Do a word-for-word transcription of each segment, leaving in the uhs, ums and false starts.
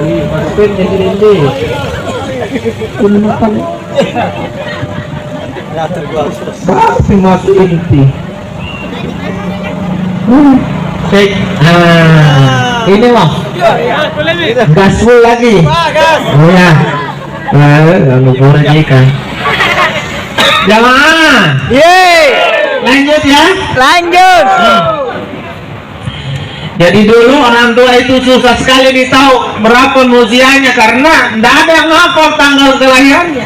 Wih, maksudnya gini, nih. Tapi masuk inti. Hmm. Cek. Ah, ini mah. Gas full lagi. Oh ya. Eh, lalu boleh ikan. Jamaah. Yeay. Lanjut ya. Lanjut. Jadi dulu orang tua itu susah sekali ditahu berapa usianya karena ndak ada yang hafal tanggal kelahirannya.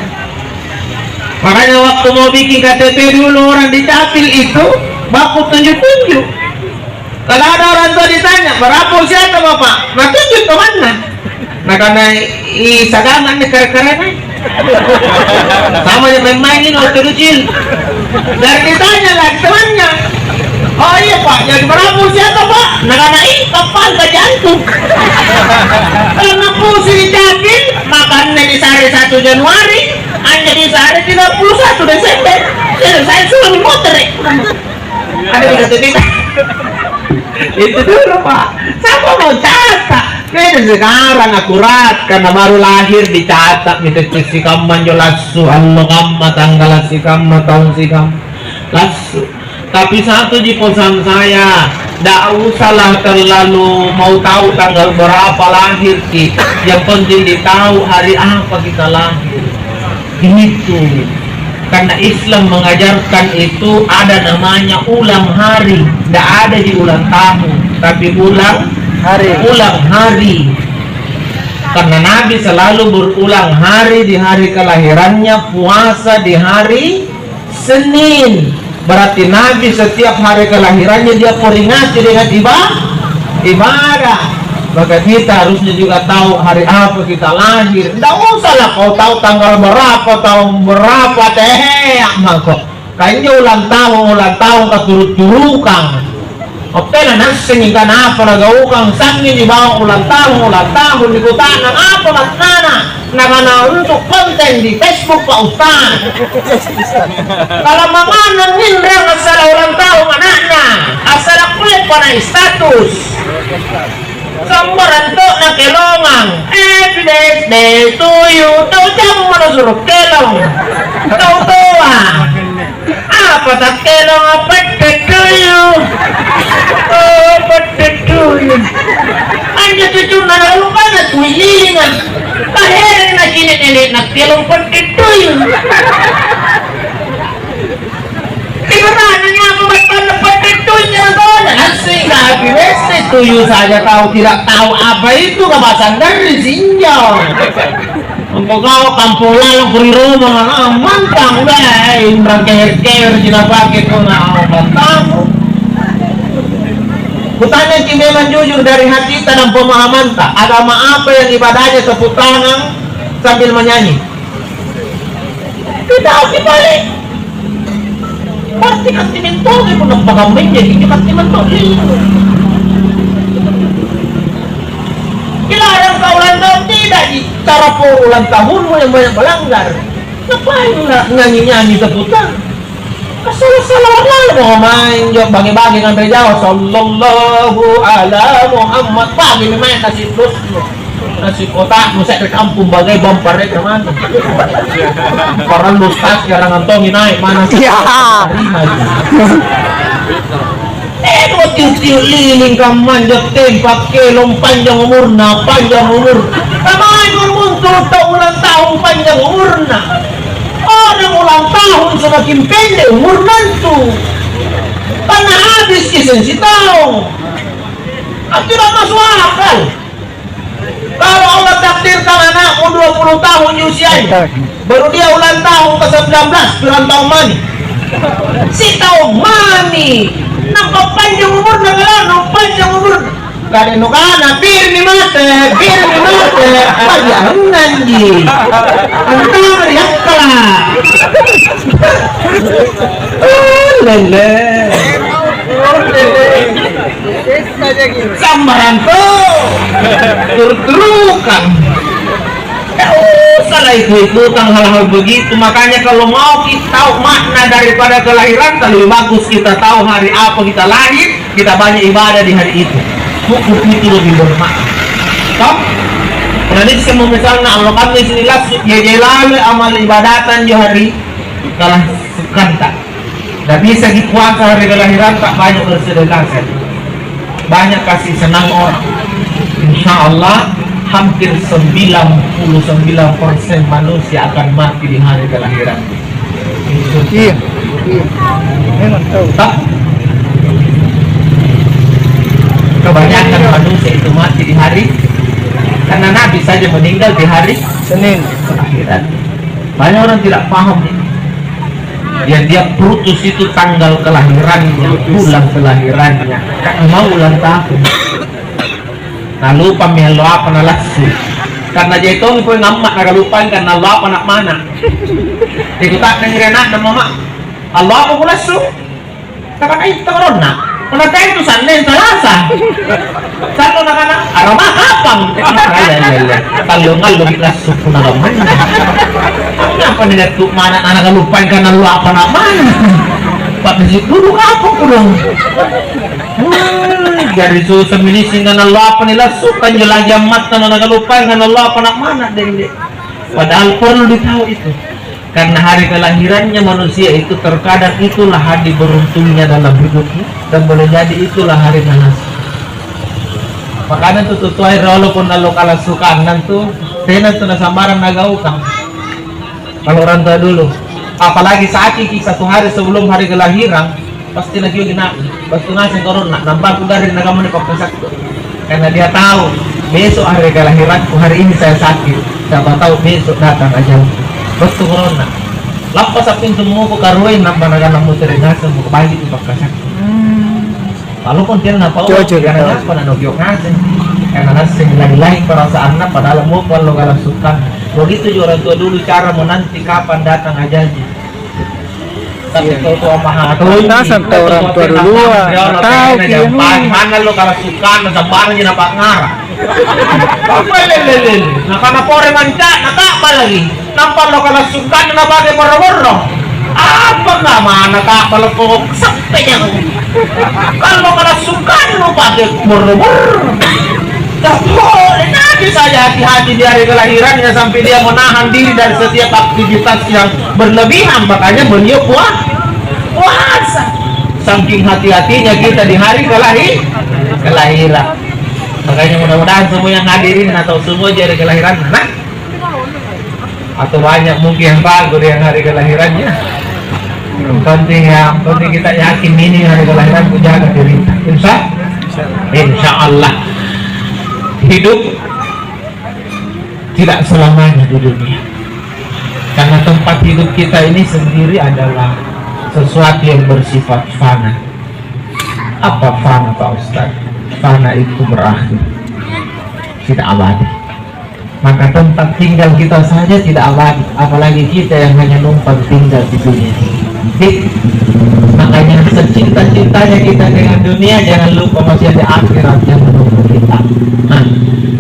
Makanya waktu mau bikin K T P dulu orang di capil itu baku tunjuk-tunjuk. Kalau ada orang tua ditanya, "Berapa usianya, Bapak?" Nah, tunjuk temanna. Nakana, "Ih, sagangang nih kare-karena." Sama yang main-main ini waktu kecil. Dan ditanya lagi temannya, "Oh iya, Pak, jadi berapa usia tuh, Pak?" Nakana, "Ih, kapan saja antum?" Karena pusing dicabut, makannya di hari satu Januari, hanya di hari tiga puluh satu Desember. Jadi saya suami motor, eh. Ada di K T P. Itu dulu, Pak. Siapa mau catat? Beda sekarang akurat, karena baru lahir dicatat, minta sikamma anjo lassu, allo kamma, tanggala sikamma, taung sikamma, lassu. Tapi satu ji pesan saya, ndak usahlah terlalu mau tahu tanggal berapa lahir ki. Yang penting ditahu hari apa kita lahir. Itu. Karena Islam mengajarkan itu ada namanya ulang hari. Tidak ada di ulang tahun, tapi ulang hari. Ulang hari. Karena Nabi selalu berulang hari di hari kelahirannya, puasa di hari Senin. Berarti Nabi setiap hari kelahirannya dia peringati dengan iba-, ibadah. Maka kita harusnya juga tahu hari apa kita lahir. Ndak usahlah kau tahu tanggal berapa, tahun berapa, teh, mako. Ka injo ulang tahun, ulang tahun katuru-turukang. Oke, na nassengi kanapa nagaukang, sanggiji bawang ulang tahun, ulang tahun nikutana apa maknana. Nakana untuk konten di Facebook, Pak Ustaz. Kalau manganang nginrang assala ulang tahun anakna, assala kulle panai status. Sambarang to nakelongang. Happy birthday to you. Tau jamma nasuro kelong. Tau toa. Apa takkelong, pette to you. Oh, pette to you. Anjo cucunna nalupa na kuililinga. Tahereng na cine nene nakelong pette to you. Ibaratnya apa battanna pette to you na tona. Asing, tapi beste to you saja kau tidak tahu apa itu, ka bahasa Inggris injo. Engkau kau kampung lalang kuri rumah, ah, mantang deh, imbrang keher-keher, sila pakai kau na, ah, mantang. Kutanya ki memang jujur dari hatita dan pemahamanta, agama apa yang ibadahnya tepuk tangan sambil menyanyi? Kita harus balik. Pasti kasti mentoki punna pagammeng jadi ini kasti mentoki. Dilarang kau ulang tahun tidak di cara po ulang tahunmu yang banyak melanggar. Ngapain nak nyanyi-nyanyi tepuk tangan? Assalu-salu lalu mau main jo bage-bage nganre jawa, sallallahu ala Muhammad, bage main nasi terus. Nasi kotakmu saya ke kampung bagai bampareka manu. Parallu tas jarang antongi naik mana. Iya. Terima kasih. Eh, kau tiu-tiu liling kammanjo tempak kelong panjang umurna, panjang umur. Kamai umur tau ulang tahun panjang umurna. Orang ulang tahun semakin pendek umurna tu. Karena habis kisensi tahun. Tidak masuk akal. Kalau Allah takdirkan anakmu dua puluh tahun usianya, baru dia ulang tahun ke sembilan belas, ulang tahun mami. Si tahun mami, nampak panjang umurna, kalau nampak panjang umur. Kada nukana, birni mate, birni mate, pajanganji. Antara yakkala. Oh, lele. Sambarang to. Tur-turukan. Tidak usah lah ikut-ikutan hal-hal begitu. Makanya kalau mau kita tahu makna daripada kelahiran, lebih bagus kita tahu hari apa kita lahir, kita banyak ibadah di hari itu. Hukum itu lebih bermakna. Toh? Punna nissemo misalna allo Kammisi nilassu, jeje laloi amal ibadata anjo hari kalassukanta. Na bisa kipuasa hari kalahiranta, banyak bersedekah saja. Banyak kasih senang orang. Insya Allah, hampir sembilan puluh sembilan persen manusia akan mati di hari kelahiran. Iya, iya. Memang tahu. Toh? Kebanyakan manusia itu mati di hari, karena Nabi saja meninggal di hari Senin. Akhirat. Banyak orang tidak paham ini. Yang dia putus itu tanggal kelahirannya, bulan kelahirannya, karena mau ulang tahun. Nalupami allo apa nalassu. Karena jai tongi pole namma nakalupai karena allo apa nak mana. Ikuta'nang ri ana'na, "Mama, allo apa kulassu?" Nakana, "Itta koronna." Punna tae tu Sanneng, Salasa. Sallo nakana, "Arama kapang?" Lelle, lelle. Tallo ngallo ri lassu punna kammana. Ngapa nia' tu mana nakalupai karena allo apa nak mana? Pak Nasi dulu kapang kurang. Wah, jari susah minising kan allo apa nilassu, kan jela jammatna nakalupai kan allo apa nak mana dende. Padahal perlu ditahu itu. Karena hari kelahirannya manusia itu terkadang itulah hari beruntungnya dalam hidupnya dan boleh jadi itulah hari nanas. Makanya tuh tutuai rolo pun allo kalassukanna tu tena tu nasambarang nagaukang. Kalau orang tua dulu, apalagi sakitki satu hari sebelum hari kelahiran, pasti nakioki nak, battu ngaseng koronna, nampa aku garring nakamma pakkasakku. Karena dia tahu, besok hari kelahiranku, hari ini saya sakit, siapa tahu besok datang ajalku. Battu koronna. Lappasa pintu muko karuai, nampa nakana mutere ngaseng, muko bagi tu pakkasakku. Walaupun tena napau, cocok, karena cocok. Apa na nokio ngaseng. Karena ngaseng lain-lain perasaanna, padahal mau allo kalassukanna. Begitu juga orang tua dulu cara menanti kapan datang ajalnya. Tapi iya. Kau tua maha tua, pantasan tau orang tua dulu, ah, tahu ki, anu. Mana lo kalassukanna, sambarang ji napangngara. Apa lele-lele? Nakana pore manca, nakapa lagi. Nampa lo kalassukanna napake borro-borro. Apa kamana kapalako sappejang? Kalau kalassukanna pake borro-borro. Pole nanti saja hati-hati di hari kelahirannya sampai dia menahan diri dari setiap aktivitas yang berlebihan, makanya beliau puas puasa. Saking hati-hatinya kita di hari kelahi kelahiran. Makanya mudah-mudahan semua yang hadirin atau semua di hari kelahiran, nah, atau banyak mungkin yang ragu dengan hari kelahirannya. Yang penting, yang penting kita yakin ini hari kelahiran, ku jaga diri. Insya, insya Allah. Hidup tidak selamanya di dunia. Karena tempat hidup kita ini sendiri adalah sesuatu yang bersifat fana. Apa fana, Pak Ustaz? Fana itu berakhir, tidak abadi. Maka tempat tinggal kita saja tidak abadi, apalagi kita yang hanya numpang tinggal di dunia ini. Makanya secinta-cintanya kita dengan dunia, jangan lupa masih ada akhirat yang menunggu kita. Nah,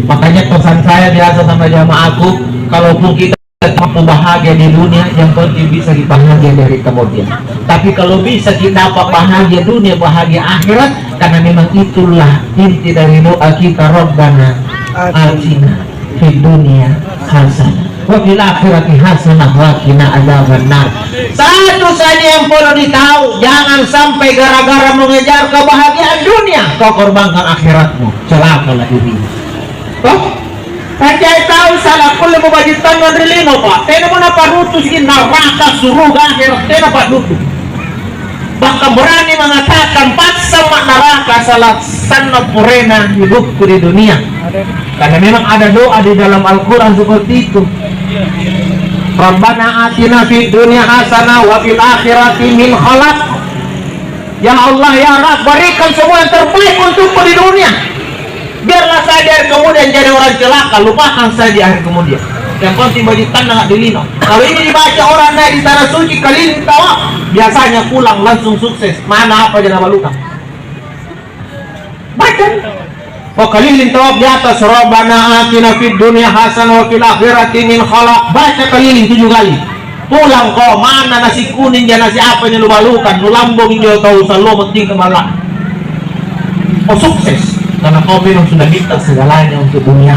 makanya pesan saya biasa sama jamaahku, kalaupun kita mampu bahagia di dunia, yang penting bisa dibahagia dari kemudian. Tapi kalau bisa kita dapat bahagia dunia, bahagia akhirat, karena memang itulah inti dari doa kita, "Rabbana atina fid dunya hasanah wa fil akhirati hasanah wa qina adzabannar." Satu saja yang perlu ditahu, jangan sampai gara-gara mengejar kebahagiaan dunia kau korbankan akhiratmu. Celakalah dirimu. Toh? Paccai tau sala kulle mubaji' tannang ri lino, Pak. Tenamo naparutuski naraka suruga akhirat, tena pa'dudu. Bahkan berani mengatakan, "Passamma naraka sala sanna purena hidupku di dunia." Karena memang ada doa di dalam Al-Quran seperti itu. "Rabbana atina fid dunya hasanah wa fil akhirati min khalaq." Ya Allah, ya Rabb, berikan semua yang terbaik untukku di dunia. Biarlah saya dari kemudian jadi orang celaka, lupakan saya di hari kemudian. Yang penting baji' tannang di lino. Kalau ini dibaca orang naik di tanah suci, keliling tawaf, biasanya pulang langsung sukses. Mana apa aja nabalukan. Baca. Oh, keliling tawaf di atas, "Rabbana atina fid dunya hasanah wa fil akhirati min khalaq." Baca keliling tujuh kali. Pulang ko, mana nasi kuning ja, nasi apa yang nubalukan, nulambung injo tau sallo penting kemala. Oh, sukses. Karena kau memang sudah minta segalanya untuk dunia.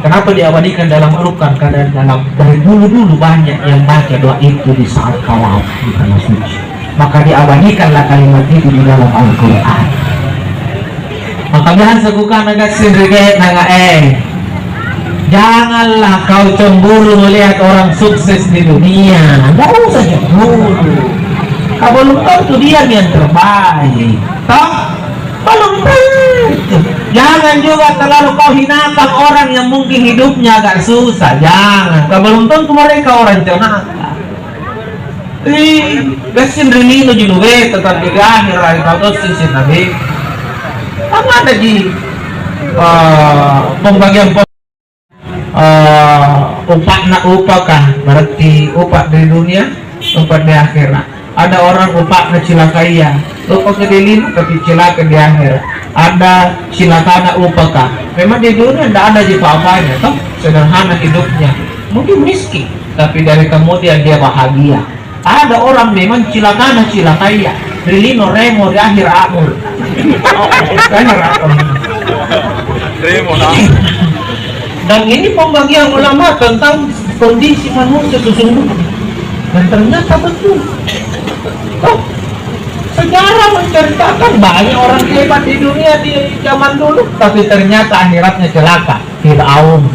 Kenapa diabadikan dalam Al-Quran? Karena dalam, dari dulu-dulu banyak yang baca doa itu di saat kau di tanah suci. Maka diabadikanlah kalimat itu di dalam Al-Quran. Maka biasa kukana gassing ri ke'nanga, eh, janganlah kau cemburu melihat orang sukses di dunia. Nggak usah cemburu. Kau belum tentu dia yang terbaik. Toh? Belum tentu. Jangan juga terlalu kau hinakan orang yang mungkin hidupnya agak susah. Jangan. Kau belum tentu mereka orang celaka. Ih, gassing ri lino ji nubeta, tapi di akhera ri tau tossing sinnabeta. Kan ada ji, eh, pembagian pem-, eh, upa'na upaka, berarti upa' di dunia, upa' di akhera. Ada orang upa'na cilakaya, upaka di lino tapi cilaka di akhera. Ada cilakana upaka. Memang di dunia ndak ada ji apa-apanya, toh, sederhana hidupnya. Mungkin miskin, tapi dari kemudian dia bahagia. Ada orang memang cilakana cilakaya, ri lino remo, di akhir akur. Kan remo. Remo, nah. Dan ini pembagian ulama tentang kondisi manusia sesungguhnya. Dan ternyata betul. Oh, sejarah menceritakan banyak orang hebat di dunia di zaman dulu, tapi ternyata akhiratnya celaka. Firaun.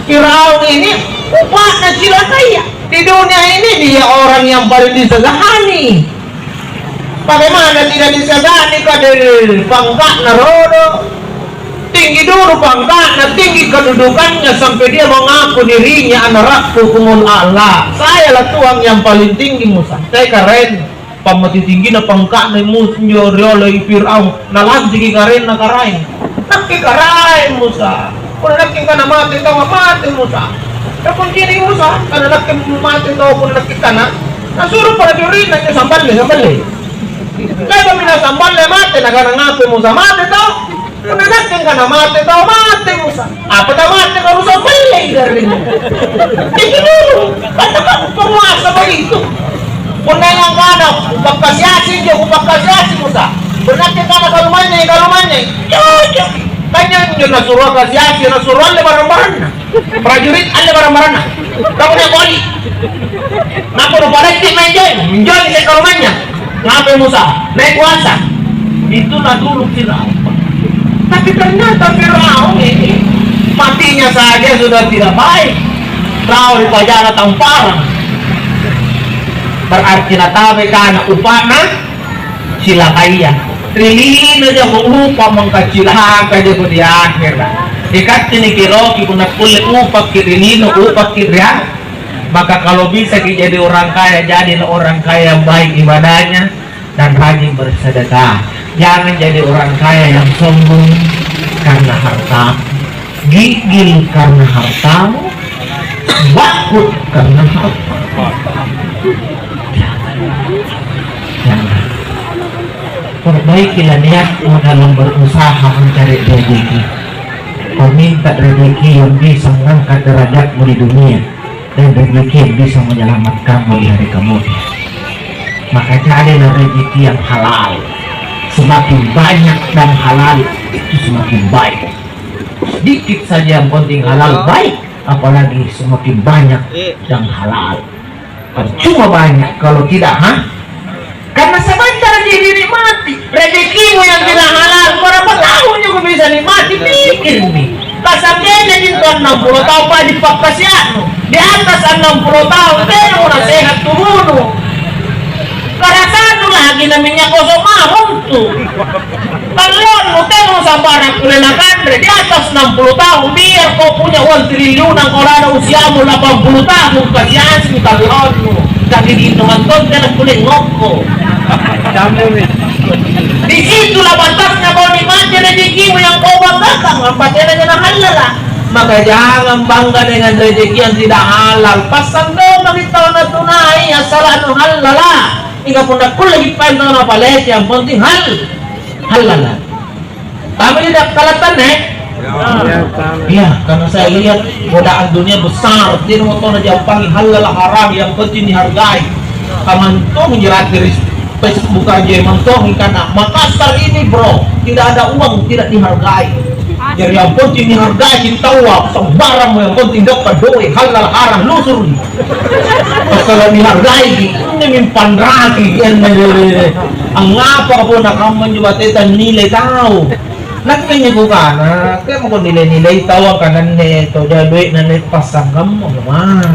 Firaun ini upa'na cilakaya. Di dunia ini dia orang yang paling disegani. Bagaimana tidak disegani, kadel pangka'na rodo? Tinggi dulu pangka'na, tinggi kedudukannya, sampai dia mengaku dirinya ana' Rabbukumul A'la. Sayalah Tuhan yang paling tinggi, Musa. Saya keren. Pammati tinggina pangka'na Musa injo riolo i Firaun, nalanciki karaenna Karaeng. Nakke Karaeng Musa, punna nakke kana mate tau, mate Musa. Nakuncini Musa, kana nakke mate tau punna nakke kana. Nasuro prajuri'na injo samballe, samballe. Le'ba'mi nasamballe mate, nakana ngape Musa mate tau? Punna nakke kana mate tau, mate Musa. Apa tamate karusa pellei garring. Tiki dulu, kata kamu penguasa begitu. Punna yang kana, kupakkasiasi injo, kupakkasiasi Musa. Punna nakke kana kalumanynyai, kalumanynyai. Cocok. Kan injo nasuro kasiasi, nasuro alle barang-baranna. Prajurit alle barang-baranna. Kamu nak boli. Nampa nupalette mae injo, injo isse kalumanynyang. Ngapai Musa? Naik kuasa. Itulah dulu Firaun. Tapi ternyata Firaun ini matinya saja sudah tidak baik. Tau ri pajana tamparang. Berarti natamai kana upa'na cilakaya. Ri lino jako upa mangka cilaka jako di akhera. Ikatte nikiroki punna kulle upakki ri lino, upakki ri a-, maka kalau bisaki jadi orang kaya, jadilah orang kaya yang baik ibadahnya dan rajin bersedekah. Jangan jadi orang kaya yang sombong karena harta. Gigil karena hartamu, bangkrut karena harta. Jangan. Perbaikilah niatmu dalam berusaha mencari rezeki. Kau minta rezeki yang bisa mengangkat derajatmu di dunia dan rezeki yang bisa menyelamatkanmu di hari kemudian. Maka carilah rezeki yang halal. Semakin banyak dan halal, itu semakin baik. Sedikit saja yang penting halal baik, apalagi semakin banyak yang halal. Percuma banyak kalau tidak, ha? Karena sebentar aja dinikmati. Rezekimu yang tidak halal, berapa tahun juga bisa nikmati? Pikir nih. Kasambenya itu enam puluh tahun, Pak, di pakkasiaknu. Di atas enam puluh tahun, tena nasehat tubuhnu. Karasannu lagi na minyak gosok mah runtu. Tallonnu tena sambarang kulle nakanre di atas enam puluh tahun, biar kau punya uang triliunan, kalau ada usiamu delapan puluh tahun, kasiasi tallonnu. Tapi di inungan tonja na kulle ngokko. Di situlah batasnya kau nikmati rezekimu yang kau banggakan, apa tenanya na halala. Maka jangan bangga dengan rezeki yang tidak halal. Passang doang maki tau natunai, assala'nu hallala. Mingka punna kulleki paeng tau napalete, yang penting hal-, hallala. Tama di dalam kalatanne? Iya, karena saya lihat godaan dunia besar, jadi mau tau najampangi hallala haram, yang penting dihargai. Kamantong jerati rizki. Bukan jemang tong, karena Makassar ini, bro, tidak ada uang tidak dihargai. Jadi yang penting dihargai taua, sembarang yang penting dapat duit halal haram lusur. Kalau dihargai, ini mimpan raki, ini, ini, ini. Angapa pun nak kamu juga teta nilai tahu. Nakke kukana, kemo nilai-nilai tau angkananne toja doe'na nia' passangkammo, gimana?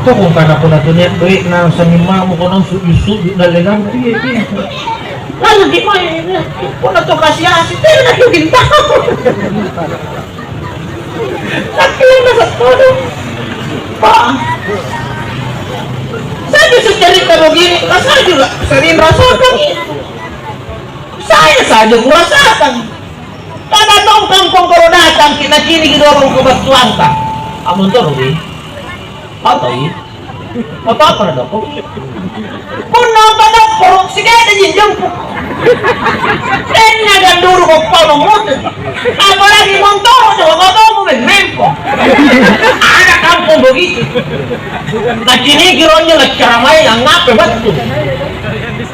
Toko kana punna tunia doe'na sannimamo kodong su'ju-su'ju dalle lampu, iya, iya. Lalu gimana? Punna to kasi-asi, tena naki bintang. Tapi yang masa kodong, Pak. Saya bisa cerita begini, rasanya juga sering rasakan itu. Saya saja kurasakan. Pada tongkang kongkoro datang, kita ciniki dorong ke battuanta. Amontoroki? Apa i? Apa-apa na doko? Punna apa doko, sikada jinjengku. Tena ganduru kok pau mote. Apalagi montoro coba kau tahu memempo. Ada kampung begitu. Naciniki ronjo naccaramai angngape battu.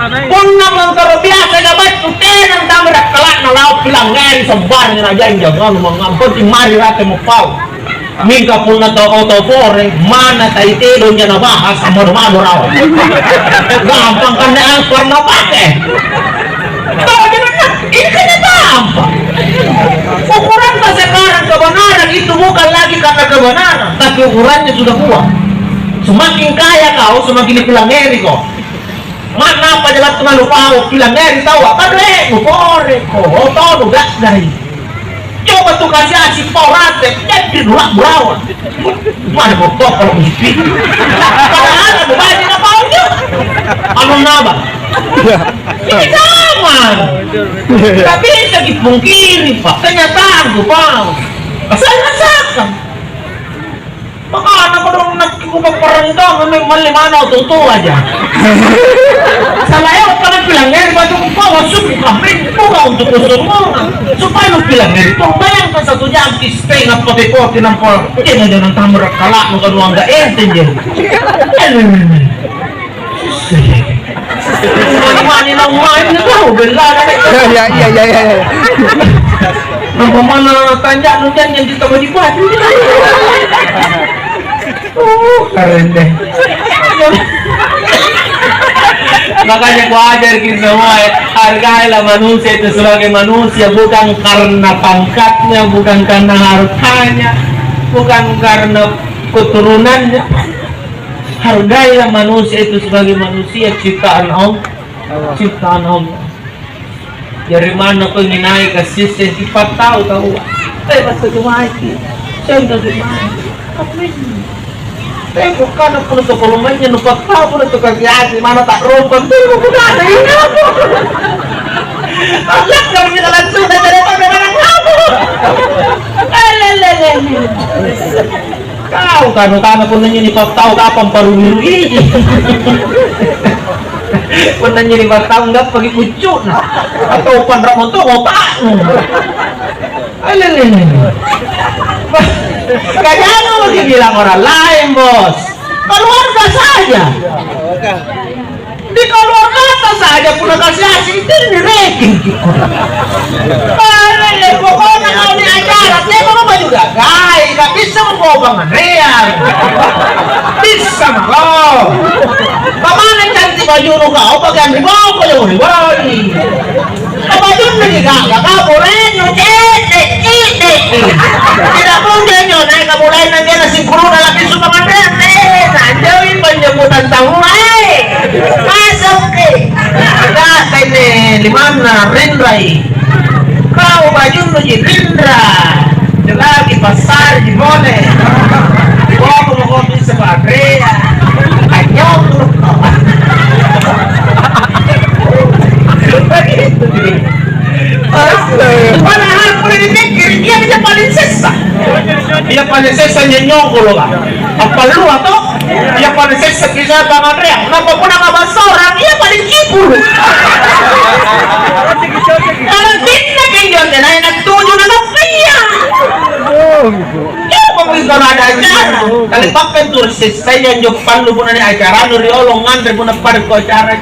Punna montoro biasa ja battu, tena antama dakkala'na lao pilangngeri sembarang na janjang, anu, mangngampoti mari rate mopau. Mingka punna tau-tau pore, mana tai tedong ja nabahas, mado-mado rawa. Gampang kanne angkor napake. Tau ja nana, ini kan gampang. Ukuranna sekarang kebenaran itu bukan lagi karena kebenaran, tapi ukurannya sudah kuat. Semakin kaya kau, semakin dipilangngeri kau. Ma'napa ja battu nalupau, pilangngeri taua, kan rie' nuporeko, tau nuga'gai. Coba tu kasi-asi pau rate, jadi nula'bu rawa. Mana mau toko lo mesti. Padahal anu baji na pau jo. Anu naba. Ini zaman. Tak bisa dipungkiri, Pak. Kenyataan tu, Pak. Saya rasakan. Makana kodong nakki kupapparendang, memang malli mana oto-oto aja. Salah ero' kana pilangngeri batu kupawa suku kambing, bukan untuk kesombongan. Supaya lu pilangngeri, kau bayangkan satu jam setengah pote-pote nampa, jangan-jangan tamrak kalakmu, kanuang gak enteng jadi. Mani-mani naung maeng na tau, bella na. Iya, iya, iya, iya, iya. Nampa mana tanja'nu janjang di tama di baju. Uh, keren deh. Makanya kuajarki semua, eh, hargailah manusia itu sebagai manusia, bukan karena pangkatnya, bukan karena hartanya, bukan karena keturunannya. Hargailah manusia itu sebagai manusia ciptaan Allah. Ciptaan Allah. Jari manna kau nginai kasisse sipattau taua. Tena sejumaki. Sehingga sejumaki. Apa ini? Teko kana pun sekolomanya nupattau pun tu kasi-asi mana tak rompang tu bukan ada ini apa? Allah kami kita langsung dari mana mana apa? Eh, lele, lele. Kau kanu-kanu punna njo nipattau kapang parurui-ruiji. Punna njo nipattau gappaki puccu'na. Atau panra' monto otakmu. Alelele. Kajana maki bilang orang lain, Bos. Keluarga saja. Di keluargata saja punna kasi-asi, itu nireking. Pokoknya kau ni acara, teko mako juga gai, gak bisa mako panganreang. Bisa mako. Pamana cantik bajunu kau, pakai anri boko yang mau dibagi. Kabajunna ji gaga, kabulennu cedde', cedde'. Tidak mungkin nyo naik kabulenna dia nasi guru dalam isu panganreang, eh, nanjoi penjemputan tahu, eh. Masuk, eh. Ada ini limanna Rindrai. Kau bajunnu ji Rindra. Lagi pasar di bone. Kau mau kopi sebagai. Anyong. Astaga. Padahal pole dipikir, ia bisa paling sessa. Ia paling sessa nyenyong kalau kan. Apa lu atau? Ia paling sessa bisa panganreang. Nampa punna mabasa orang, ia paling kibur. Kalau tinna pinjol tenai natuju na nappia. Coba bisa ada acara. Kali pappeng tu sessai anjo pallu punna nia' acaranu riolo nganre punna pada ko acara.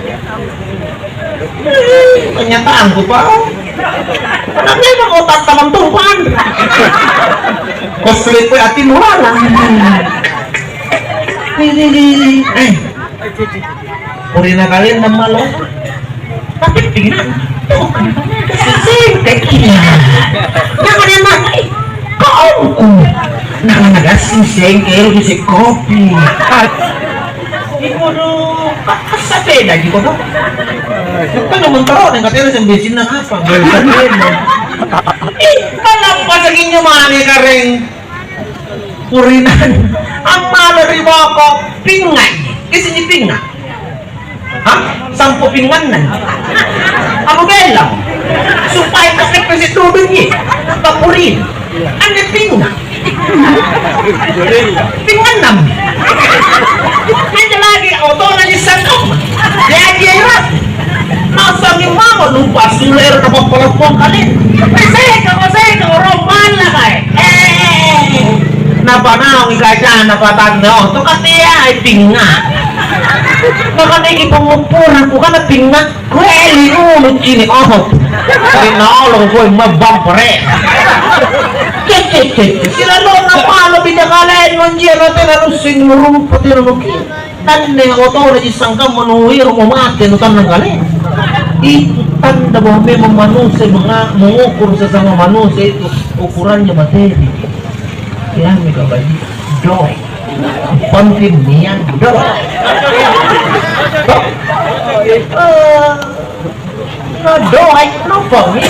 Pernyataan ku, Pak. Karena memang otak tamang tumpang. Kau selipui hatimu lalang. Eh. Purina kalenna malo. Tapi pinna. Singkeki. Jangan yang mati. Kau. Nah, nagassing sengkel bisi kopi. Ibu, aduh, sepeda gitu, Pak. Kan yang mentero, yang katanya yang bensinnya apa? Ih, kenapa segini mana, Kareng? Purinan, ammalo ri boko, pingngaji. Kisinji pingnga? Hah? Sampo pingnganna. Anu bella. Supaya kapepe situdungi. Papurin. Anne pingnga. Pingnganna. Anne lagi otona di sangkong. Jadi, ya, Masangi mamo lupa sule ero napappala-pala kale. Seka, seka, orang mana kae? Eh, napa naung kacana patanna, oh, tu katea ai pingnga. Maka niki pengukuran ku kana pingnga. Kueli ulu cini, oh. Tapi nolong koe mabang pere. Cek, cek, cek. Sila lo napalo bida kale manjia na tena russing rumpu tena nuki. Tanne otonaji sangkamma nueromo mate nutannang kale. Itu tanda bahwa memang manusia menga-, mengukur sesama manusia itu ukurannya materi. Iami kabaji doe. Penting nian doe. Doe, lupa mi.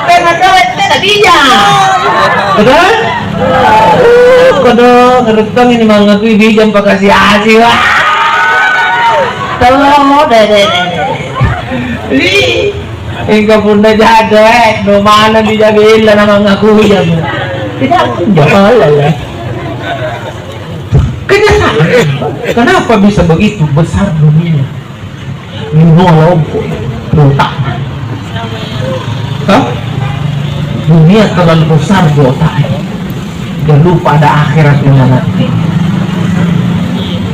Tena doe, tena dia. Betul? Uh, kodong, ngerettong ini mangakui bijang pakasi-asi, wah. Tolong, deh, deh, deh. Ih, engka punna jada, eh, no mana bijabella na mangakui ya, Bu. Tidak, ya Allah, ya. Kenyataan. Kenapa bisa begitu besar dunia? Minnoa lompo, botak. Hah? Dunia terlalu besar botak. Jangan lupa ada akhirat yang nanti.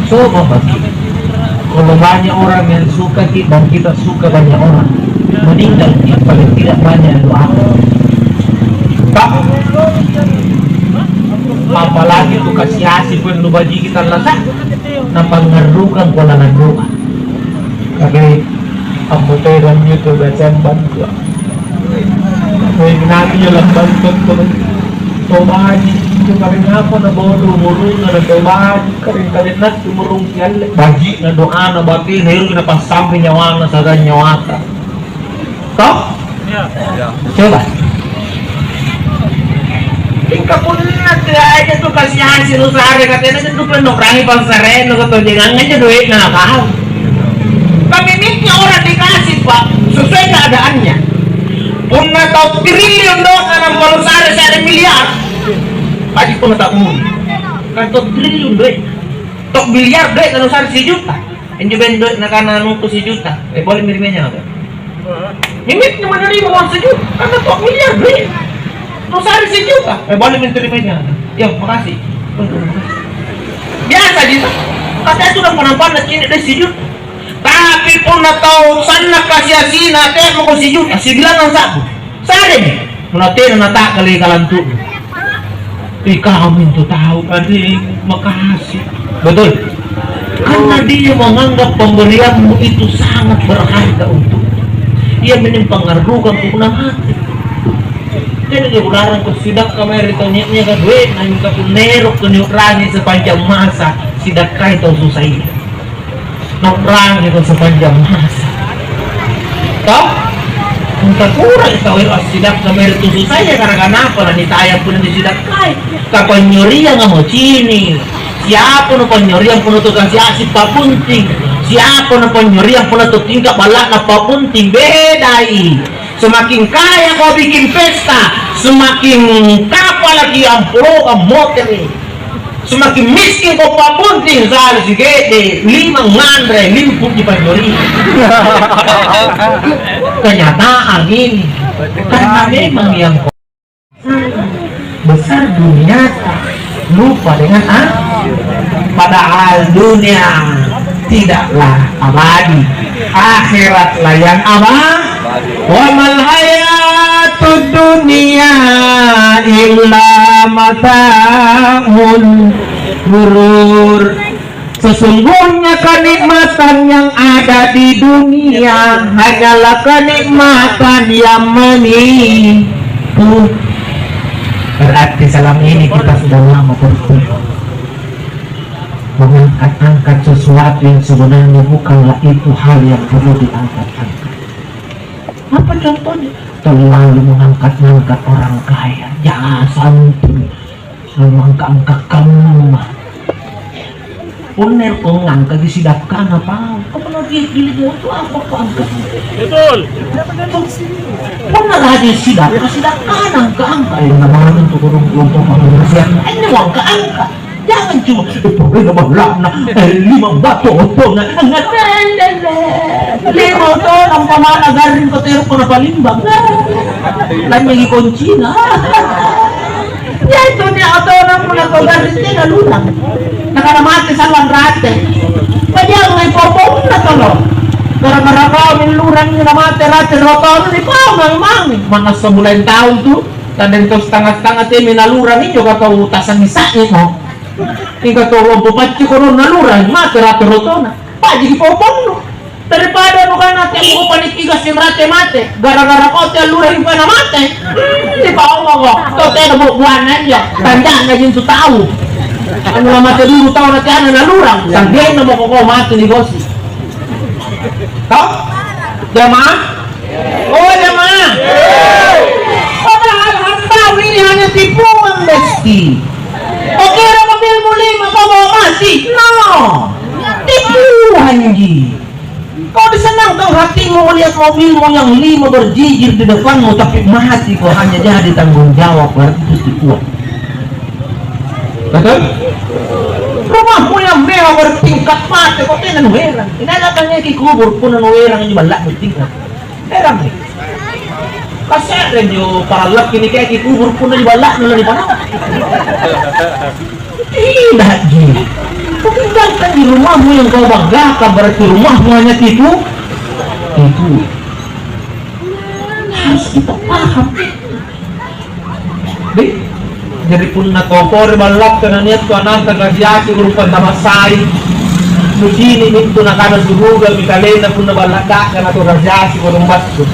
Coba bagi. Kalau banyak orang yang suka kita dan kita suka banyak orang, meninggal kita paling tidak banyak yang doakan. Pak, apalagi tu kasi-asi pun nu baji kita lasa, napangarrukang kuala doa. Tapi ammoterang itu gacang bantua. Weh, nanti jalan bantuan tu. Tau baji, itu karena apa na bodo umuruna na tau baji, karena karena tu murung kialle. Baji na doa na batin, heru na passampe nyawana sagan nyawata. Toh? Coba. Mingka punna teaija tu kasiang sinusare, katena tu pennokangi pansareno, katonjengang aja duitna nakau. Tapi mingka orang dikasih, Pak, sesuai keadaannya. Punna tau triliun doang nampa nusare se're miliar, lagi punna tau muli. Kan tau triliun duit, tau miliar duit nusare sijuta. Injo bendo nakana anungku sijuta, eh, boleh mi ri mejanga, Pak? Mimit na menerima uang sejuta, karena tok miliar duit. Nusare sijuta, eh, boleh mi ri mejanga. Yo, makasih. Biasa ji, Pak. Katanya sudah penampilan cini deh sijuta. Tapi punna tau sanna kasi-asina, teh mako sijuta, sibilangang sabu. Saremi, punna tena natakkali kalantu'nu. Ri kamintu tau, Kade, makasih. Betul. Karena dia menganggap pemberianmu itu sangat berharga untuk dia, mending pangarrukang punna mati. Jadi dia ularang ko sidakka mae ri tau nia'ka due'na, mingka punna ero' ko niu'rangi sepanjang masa, sidakkai tau susaya. Nau'rangi tau sepanjang masa. Toh? Engka kurang tau ero' assidakka mae ri tu susaya, gara-gara apa nanitaya punna nisidakkai? Kapanynyorianga mo cini'. Siapa nu panynyoriang punna tu kasi-asi pa'bunting? Siapa nu panynyoriang punna tu tingka' balla'na pa'bunting? Bedai. Semakin kaya kau bikin pesta, semakin kapalaki ampuloang motere'. Semakin miskin kau pa'bunting, sare sigede', lima nganre, limpu' di panynyori. Kenyataan ini. Karena memang yang besar dunia. Lupa dengan ah, padahal dunia tidaklah abadi, akhiratlah yang abadi. Wa mal hayatud dunya illa mata'ul ghurur. Sesungguhnya kenikmatan yang ada di dunia hanyalah kenikmatan yang menipu. Berarti selama ini kita sudah lama bertipu, mengangkat-angkat sesuatu yang sebenarnya bukanlah itu hal yang perlu diangkat-angkat. Apa contohnya? Terlalu mengangkat-angkat orang kaya. Ya ampun. Angka-angka kamma. Punna ko ngangkaki sidakkana pau. Apa lagi gili tu apa ko angka? Betul. Punna lagi sidakka, sidakkana angka-angka. Eh, namanya tu kurung kelompok manusia. Ini mau angka-angka. Jangan cuma, eh, pokoknya balla'na, eh, lima batu otona. Lima otona, umpamana garring ko teroko na palimbang. Lanynyagi koncina. Ya, itu nia' otona punna kau garring tena lurang. Nakana mate sallang rate. Pajangai poponna tolo. Gara-gara kau lurang na mate rate rotona ni pau mang-mangi. Manassa mulai taung tu, tadeng tau setengah-setengah temi na lurang injo ka tau tasangi-sangi mo. Mingka tau lompo pacci kodong na lurang mate rate rotona. Pajiki poponna. Daripada nukana te muko paniki gassing rate mate, gara-gara kau te allurang pada mate. Hmm, dipaongoko, kau tena buah-buahanna anjo, tanja'na jintu tau. Anu mate dulu tau na tiana na lurang, sanggenna moko kau mate ni gosi. Tau? Jamaah? Oh, jamaah? Padahal hartamu ini hanya tipuan, Besti. Kau kira mobilmu lima, kau bawa mati? No! Tipuanji. Kau disenangkan hatimu melihat mobilmu yang lima berjijir di depanmu, tapi mati kau hanya jadi tanggung jawab, berarti itu tipuan. Betul? Rumahmu yang mewah bertingkat mati, kau tena nuerang. Ini datangnya ki kubur pun nuerang ini balak bertingkat. Erang nih. Kasere njo parallakki nikaiki kubur punna niballa'na lari panau. Tidak ji. Tinggalkan di rumahmu yang kau banggakan, berarti rumahmu hanya tipu. Tipu. Harus kita paham. Deh, jari punna kau pore ballakka na nia' tu ananta gajiaki urung pantama sai, nucini' mintu nakana suruga mi kalena punna ballakka na tu gajiaki urung battu.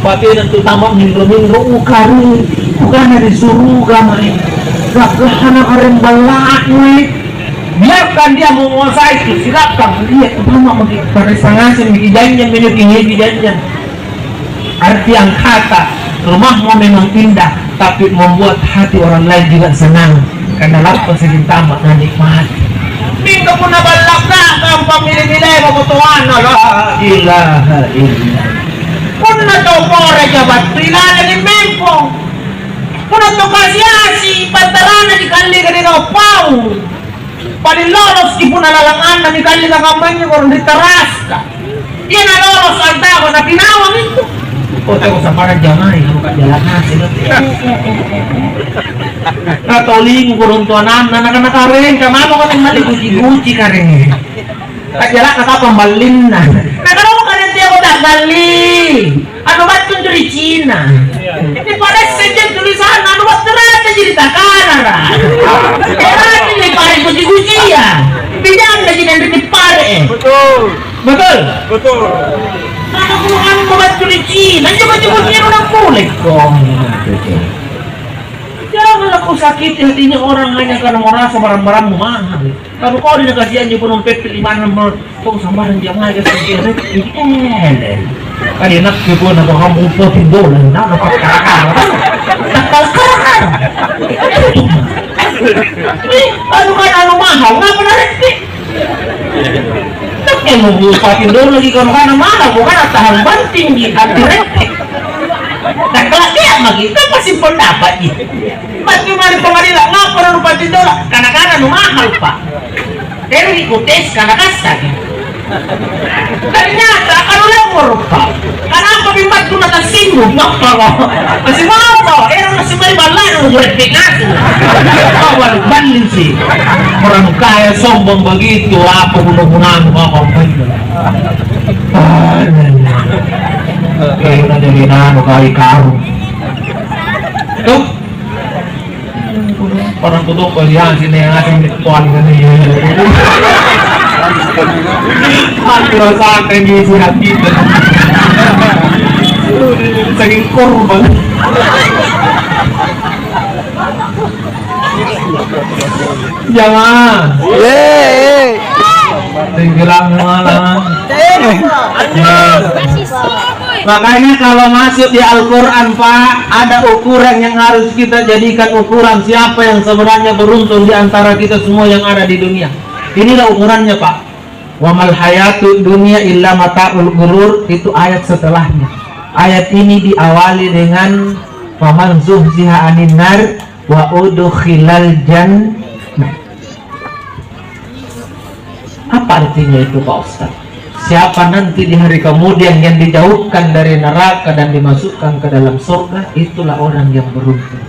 Batena tu tama minro-minro ukari, bukana di suruga mai. Gagahana areng ballakna. Biarkan dia menguasai tu, silakan dia tu tama maki paressa ngaseng maki janjang mintu kijanjang. Artian kata, rumahmu memang indah, tapi membuat hati orang lain juga senang, karena lappa sijintama na nikmati. Mingka punna ballakka, gampang mile-milea botoanna, la ilaha illallah. Punna tau pore ja battu ilalangi mempong. Punna tau kasi-asi, pantarana dikalli gari pau. Paling loloski punna lalang annami kallika kammanya korong ri taraska. Iya nalolos antama napinawang itu. Oh, teko sambarang jamai, kamu kak jalan nasi nanti. Katoling korong tuananna, naka-naka reng, kamamo kau malli guci-guci kareng. Kak jalan kata pembalinna. Nah, kalau kalian tiap tak bali. Anu battu antu ri Cina. Niparessai anjo tulisanna, anu battu rata ji ri Takanara. Erani nipare kuci-kucia. Bijanna ji nanri nipare. Betul. Betul? Betul. Maka puluhanmu battu ri Cina, anjo kuci-kucia anu nampulekko. Janganlah kau sakiti hatinya orang hanya karena merasa barang-barangmu mahal. Kalau kau dikasih anjo gunung pepet lima enam menit, kau sambarang jamaah ke sini, eh, eh. Kali enak juga nak kamu upotin dolar, nak dapat kakak, kakak. Eh, aduh kan anu mahal, ngapa narik sih? Tapi mau upotin dolar lagi kalau kan mahal, bukan tahan banting di hati repek. Nah, kalau dia lagi, kan pasti pendapat gitu. Maki mari pengadilan, ngapa nu patindola? Kana-kana nu mahal, Pak. Terus ikut tes kana kasar. Ternyata kalau lembur, Pak. Kenapa Tapi battu na tassinggung, ngappako? Kasi mapa? Erang nasi mai balla'nu, gue pikasu. Kau baru banding sih. Orang kaya sombong begitu, apa guna-gunamu kau, kau banding? Ah, iya, iya. Kayak udah jadi nanu kali karung. Tuh. Orang kudu kau lihat sini, asing di tuan ini. Aku rasakan di isi hati. Saking korban. Jamaah. Yeay. Tenggelam malam. Makanya kalau masuk di Al-Quran, Pak, ada ukuran yang harus kita jadikan ukuran siapa yang sebenarnya beruntung di antara kita semua yang ada di dunia. Inilah ukurannya, Pak. "Wa mal hayatud dunya illa mata'ul ghurur," itu ayat setelahnya. Ayat ini diawali dengan, "Faman zuhziha 'anin nar wa udkhilal jannah." Apa artinya itu, Pak Ustaz? Siapa nanti di hari kemudian yang dijauhkan dari neraka dan dimasukkan ke dalam surga, itulah orang yang beruntung.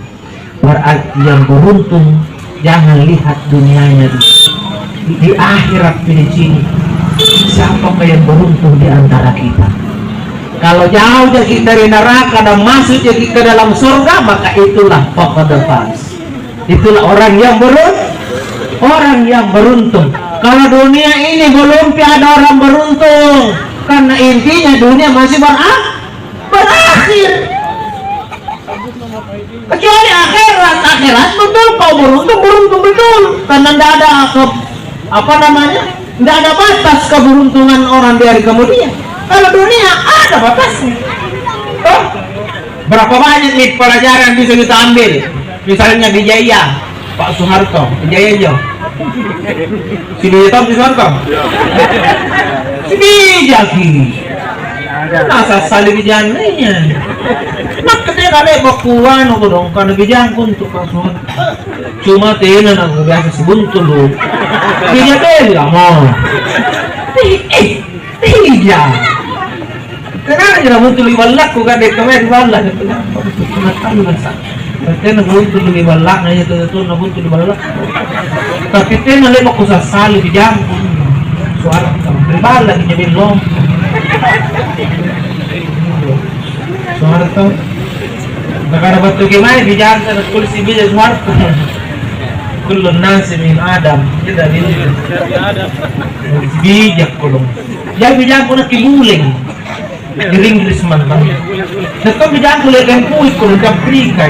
Berarti yang beruntung, jangan lihat dunianya di, di akhirat ini sini. Siapakah yang beruntung di antara kita? Kalau jauh jaki dari neraka dan masuk jaki ke dalam surga, maka itulah faqad faz. Itulah orang yang berun-, orang yang beruntung. Kalau dunia ini belum pi ada orang beruntung, karena intinya dunia masih ber-, berakhir. Kecuali akhirat, akhirat betul kau beruntung, beruntung betul. Karena ndak ada ke-, apa namanya, ndak ada batas keberuntungan orang di hari kemudian. Kalau dunia ada batasnya. Toh? Berapa banyak nih pelajaran bisa kita ambil? Misalnya Bijaya, Pak Soeharto, Bijaya jo. Si Bijaya tahu si Soeharto? Si Bijaki. Masa sali Bijananya? Maka tena le'ba' kuanu kodong, karena Bijangku untuk Pak Soeharto. Cuma tena naku biasa sibuntu lu. Bija bella mo. Eh, eh. Iya. Tenang aja lah, buntu ri ballakku, kak, dek kemae ri balla. Tenang, tenang, sa. Tena buntu ri ballakna, iya, tena, tena buntu ri ballakku. Tapi tena le'ba' kusassali ri jambu. Suara ri balla, ri jambu lompo. Suara tau. Nakana battu kemae ri jambu, na kulle sibija suara. Kullun nasi min Adam. Kita di sibija kodong. Jari bijangku nakki buleng. Ri Inggris mantang. Nakke bijangku le'beng kuikku ri Afrika.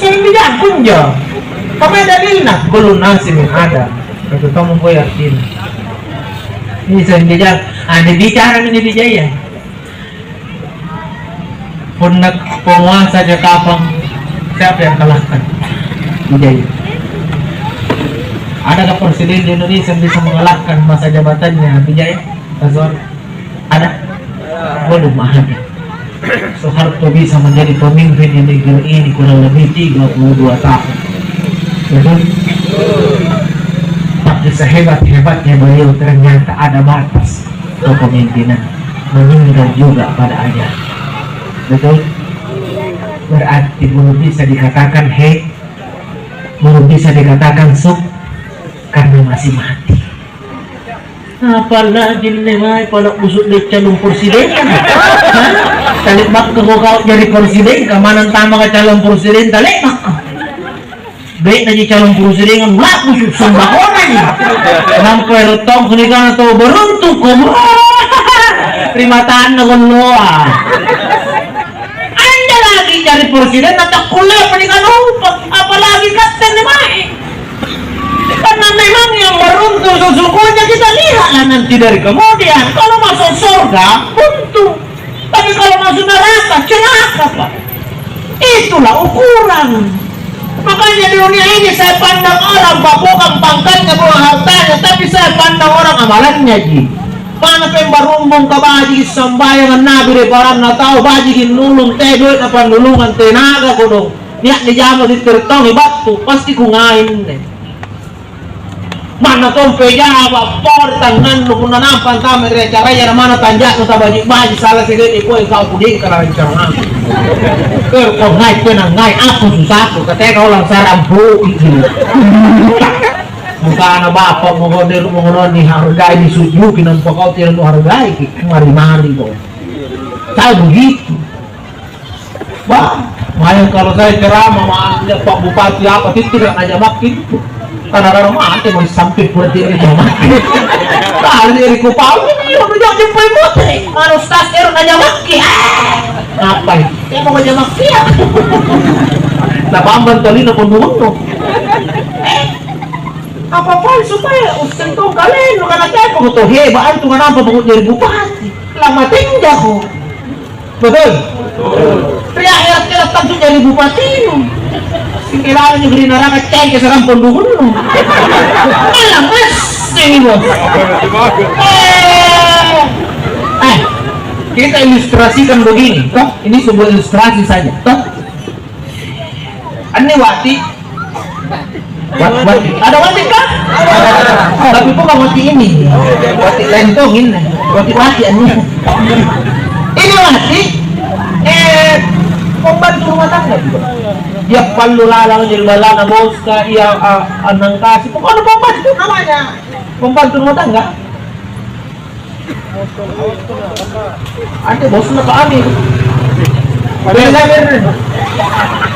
Seng bijangku njo. Apa dalilna? Kullun nasi min Adam. Kata kamu boy artinya. Ini seng bijang. Ah, ini bicara ini bijaya. Punna penguasa aja kapang, siapa yang kalahkan? Bijaya. Adakah presiden di Indonesia yang bisa mengalahkan masa jabatannya Bijaya? Azwar? Ada? Belum ada. Soeharto bisa menjadi pemimpin di negeri ini kurang lebih tiga puluh dua tahun. Betul? Tapi sehebat-hebatnya beliau, ternyata ada batas kepemimpinan, meninggal juga pada ajal. Betul? Berarti belum bisa dikatakan he, belum bisa dikatakan suk, karena masih mati. Apalagi nne mae pala busuk dek calon presiden. Hah? Tale'bakka ko kau jadi presiden, kamanang tama ka calon presiden, tale'bakka. Baik naji calon presiden, la'busu' sembakona ji. Nampa ero' taung sinikana tau beruntung ko. Ri matanna golloa. Anja lagi jari presiden na takkullea pa nikanumpa, apalagi katte anne mae. Karena memang yang beruntung sesungguhnya kita lihatlah nanti dari kemudian. Kalau masuk surga, untung. Tapi kalau masuk neraka, celaka, Pak. Itulah ukuran. Makanya di dunia ini saya pandang orang, Pak, bukan pangkatnya, bukan hartanya, tapi saya pandang orang amalannya, ji. Mana pembarumbung ka baji' sambayang nabi ri paranna tau, baji' nulung te doe'na pannulungang tenaga kodong. Nia' nijama sittiri taungi battu, pasti kungai anne. Manna tompe jaba, pori tannannu punna nampa antama ri acaraya na manna tanja'nu tabaji'-baji', sala sege'de kue kau kudingka na rencana. Pero kau ngai tena ngai apa susahku, katanya kau langsarang bu. Mukana bapak mau kau deru mau kau dihargai, disujuki nampa kau tidak menghargai, mari-mari kau. Tahu begitu. Bah, maeng kalau saya ceramah ma anjo Pak Bupati apa, tittira najamakki itu. Kadang-kadang mate mau sampai pura tidak najamakki. Kali ri kupau, iya, udah jumpai mate. Mana ustaz ero najamakki. Ah, ngapai? Saya mau najamakki ya. Nah, bambang tolino pembunuh. Apa pun supaya ustaz kau kalian, lu kan ada apa, kau tahu hebat, antu kenapa mau jadi bupati? Lama tinjako. Betul? Ri akhirat kira tantu jadi bupatinu. Singkirana juga di neraka cengke serang pondukunu. Malah masih, Bos. Eh, eh, kita ilustrasikan begini, toh? Ini sebuah ilustrasi saja, toh? Anne wati. Wat-, wati. Ada wati kah? Tapi bukan wati ini. Wati lentong ini. Wati-wati anne. Ini wati. Eh, pembantu rumah tangga juga. Dia pallu lalang jadi balana bos kah, iya, ah, anang kasih. Pokoknya pembantu namanya. Pembantu rumah tangga. Ante bosna Pak Amir. Pak Amir.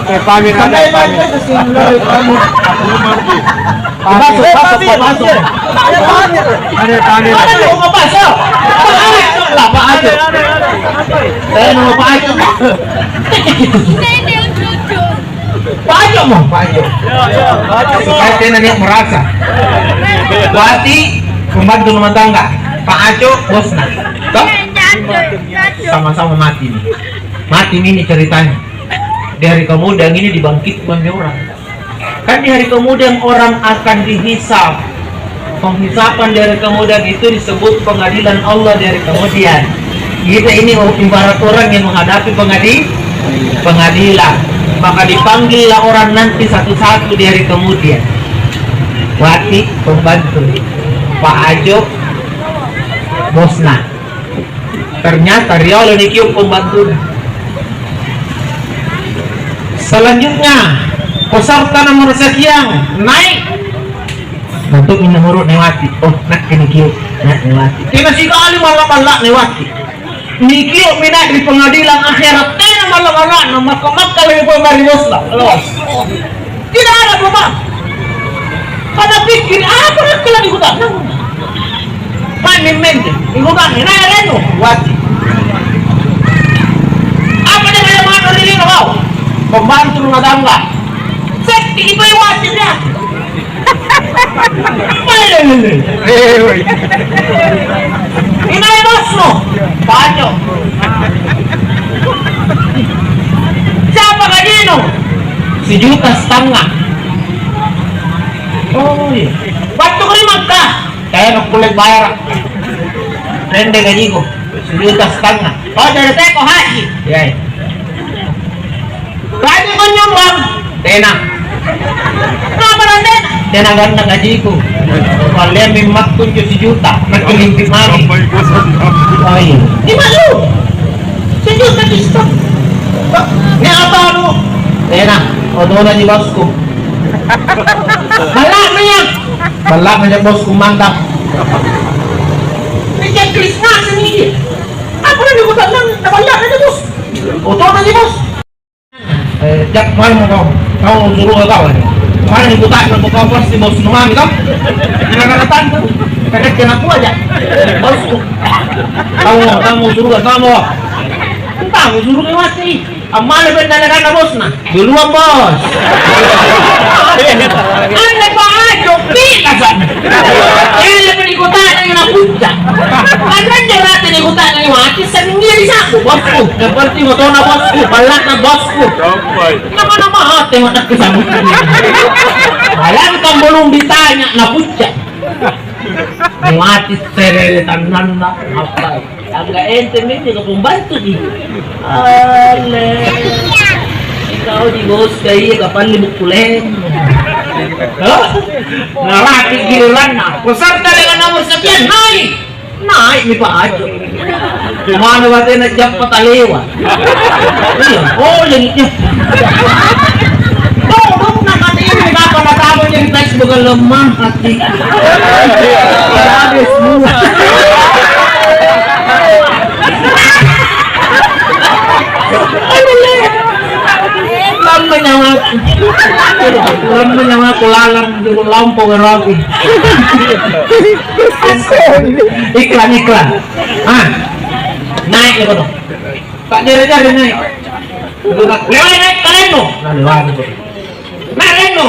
Eh, Pak Amir. Sampai Pak Amir ke sini, Pak Amir. Masuk, masuk, masuk. Ada Pak Amir. Ada Pak Amir. Ada Pak Amir. Lah, Pak Amir. Eh, nama Pak Amir. Pak Ajo mo, Pak Ajo. Supaya tena nia' merasa. Wati, pembantu rumah tangga. Pak Ajo, bosna. Toh? Sama-sama mati nih. Mati nih, nih ceritanya. Di hari kemudian ini dibangkitkan orang. Kan di hari kemudian orang akan dihisab. Penghisapan dari kemudian itu disebut pengadilan Allah dari kemudian. Kita ini ibarat orang yang menghadapi pengadi-, pengadilan. Maka dipanggillah orang nanti satu-satu dari kemudian. Wati, pembantu. Pak Ajo, bosna. Ternyata riolo nikiung pembantu. Selanjutnya, peserta nomor sekian naik. Untuk nomor lewati. Oh, nak ini kiu, nak lewati. Kena sikali malam-malam lewati. Nikiu minat di pengadilan akhirat. Tena malam-malam, maka-maka lebih baik dari bosna. Loh. Tidak ada apa-apa. Pada pikir, apa nak kala di hutan? Main-main deh. Di hutan, nah, ada itu. Wati. Apa dia kayak mana di lino kau? Pembantu rumah tangga. Sekti itu yang wajib ya. Inai bosmu, Pak Ajo. Siapa gajinu? Sejuta setengah. Oh iya. Battu ri Makkah. Saya nak kulit bayar. Rende gajiku. Sejuta setengah. Oh, dari teko haji. Iya, iya. Raja kau nyumbang? Tena. Kenapa tena? Tena ganna gajiku. Kalian memang kunci sejuta. Nak kelimpi mami. Oh iya. Di mana lu? Sejuta diskon. Ini apa lu? Tena. Otona di bosku. Malah ya. Malah aja bosku mantap. Ini Krismas ini. Apa yang dibutuhkan? Malah aja bos. Otona di bos. Eh, jak, mana mau kau? Kau mau suruh kau, eh? Mana yang kutanya mau kau pasti mau seneng mami kau? Gara-gara tante, kadang kena aku aja. Bosku. Kau mau, kau mau suruh kau mau? Entah, mau suruh kau mati. Ammana benda na bosna? Duluan, bos. Anne Pak Ajo, pila sana? Ele pun ikutana na puncak. Karena jerate ikutana mati, sendiri saku, bosku. Yang penting otona bosku, balakna bosku. Nama-nama hati, mana kesambut. Bayangkan belum ditanya, na puncak. Mati terere tananna, apa? Angga ente mende ka pembantu di. Ale. Kau di bos kaya kapalli bukkuleng. Hah? Narapi' giliranna. Peserta dengan nomor sekian, naik. Naik nih, Pak Haji. Mana batena jappa talewa. Iya, oh, jadi jappa. Tuh, tuh, nah, mati ini, kenapa nggak tahu jadi Facebook lemah hati. Habis semua. Lamma nyawaku. Lamma nyawaku lalang juru lompo weroki. Iklan, iklan. Ah. Naik ya, Bono. Tak jere-jere naik. Lewat naik kalennu. Nah, lewat itu. Naik kalennu.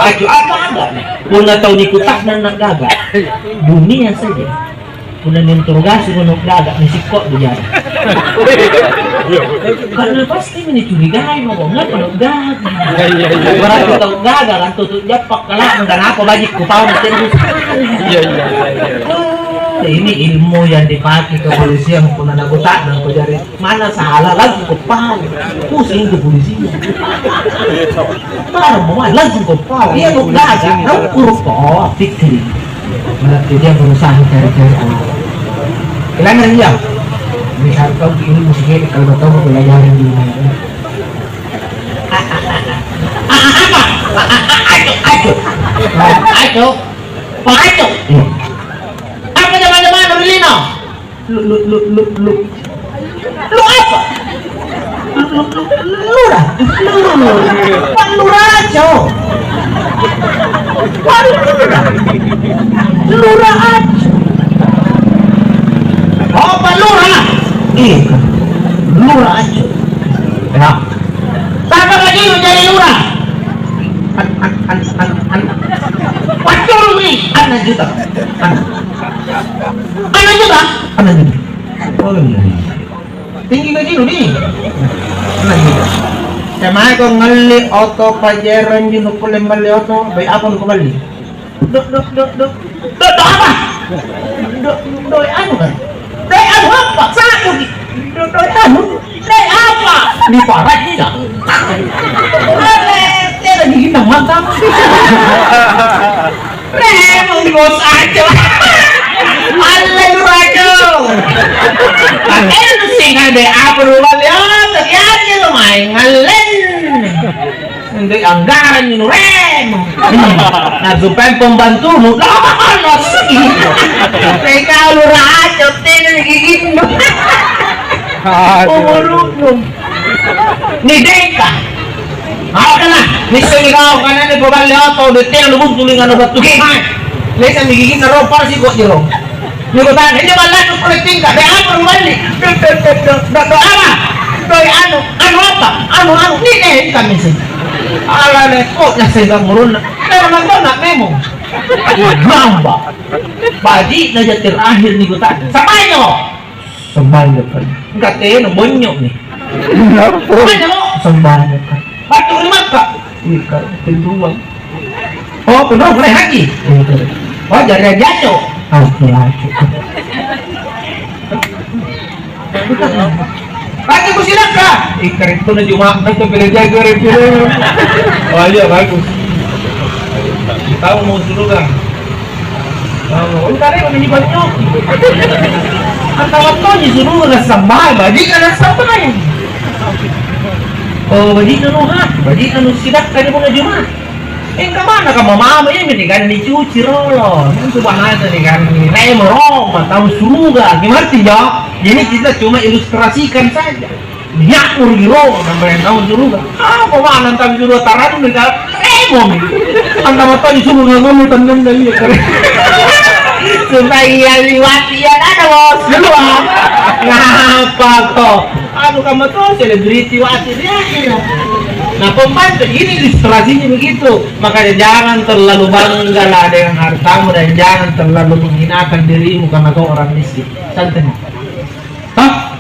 Ayo, apa ada? Punna tau nikuta'nang na gaga. Dunia saja. Punna ninterogasi kono gaga, nisikko bujara. Karena pasti nicurigai mako, ngapa lo gaga? Iya, iya, iya. Berarti tau gaga kan tutup jappak kalah, dan apa baji kupau, iya, iya, iya, iya. Oh, ini ilmu yang dipakai kepolisian, punna nakuta'nang ko jari. Mana salah, langsung kupau. Pusing tu polisi. Parah, mau langsung kupau. Iya, nu gaga, ukur ko, pikir. Berarti dia berusaha cari-cari anak. Bilangnya dia, misal kau ini musiknya kalau kau mau belajarin di rumah. Apa? Aco, aco. Aco. Pak Aco. Iya. Apa teman-teman, Rilino? Lu, lu, lu, lu, lu. Lu apa? Lu, lu, lu, lurah. Lu, lu, lu. Pak Lurah Aco. Pak Lurah. Lurah Aco. Oh, Pak Lurah. Iya. Lurah Aco. Ya. Siapa lagi lu jadi lurah? An, an, an, an, an. Waduh, nih, anak juta. Anak. Anak juta? Anak juta. Oh, iya, iya. Tinggi gaji lu, di. Anak juta. Temae ko ngalli oto Pajero anjo, nukkulle malli oto, baik apa nukuballi? Dok, dok, dok, dok. Dok, dok apa? Dok, dok anu kan? Dok anu apa? Satu di. Dok, dok anu. Dok apa? Di parakka. Ale, tena gigi nang mantap. Memang bos aja. Alle lu aja. Pakai lu sing ada apa lu balik? Oh, ternyata lu main ngalen. Ndoi anggarangi nuremo. Nah, supaya pembantumu lolos. Kayak kau lu raja, tena giginnu. Aduh. Umurmu. Ni deka. Apa kana? Nissengi kau kana ni paballe oto, de tena lu buntu lingano battu kemai. Lesa ni giginna ro, pala siko jero. Nikutana, "Injo ballakku pole tingka, de apa nuballi?" "Do, do, do, do, do, do apa? Doi anu, anu apa? Anu, anu, ni, eh, kami sih." Ala leko'na sehingga murunna. Memang kau nak memang. Nambah. Baji'na ja terakhir nikutana. Sampai nyo. Sampai nyo, Pak. Enggak teno, bonyok nih. Kenapa? Sampai nyo, Pak. Sampai nyo, Pak. Batu ri Makkah. Iya, Kak. Pintuang. Oh, punna pole haji. Oh, jari jaco. Oke, oke. Baca ku silaka. Ih, keren tuh na Jumat, kan tuh pele jago, keren tuh. Oh iya, bagus. Tahu mau suruh kan? Oh, entar ya, ini banyak. Antara tuh disuruh rasa baik, bagi kan rasa baik. Oh, bagi kan, ha? Bagi kan silaka di punna Jumat. Engka manna kamma-mamma, iami nikanre nicuci rolo. Itu bahasa nikanre, remo roma, tau suruga. Gimana sih, Jo? Jadi kita cuma ilustrasikan saja. Nia'mo rugi roma, sampai tau suruga. Apa manna tau suruga, tarannu nika remomi. Antara tau suruga ngomong tandang dari ya, kare. Supaya liwat iya ada, Bos. Ngapa kok? Anu, kamma to selebriti wati ri akhira. Nah, pembantu ini ilustrasinya begitu. Makanya jangan terlalu banggalah dengan hartamu dan jangan terlalu menghinakan dirimu karena kau orang miskin. Santai. Hah?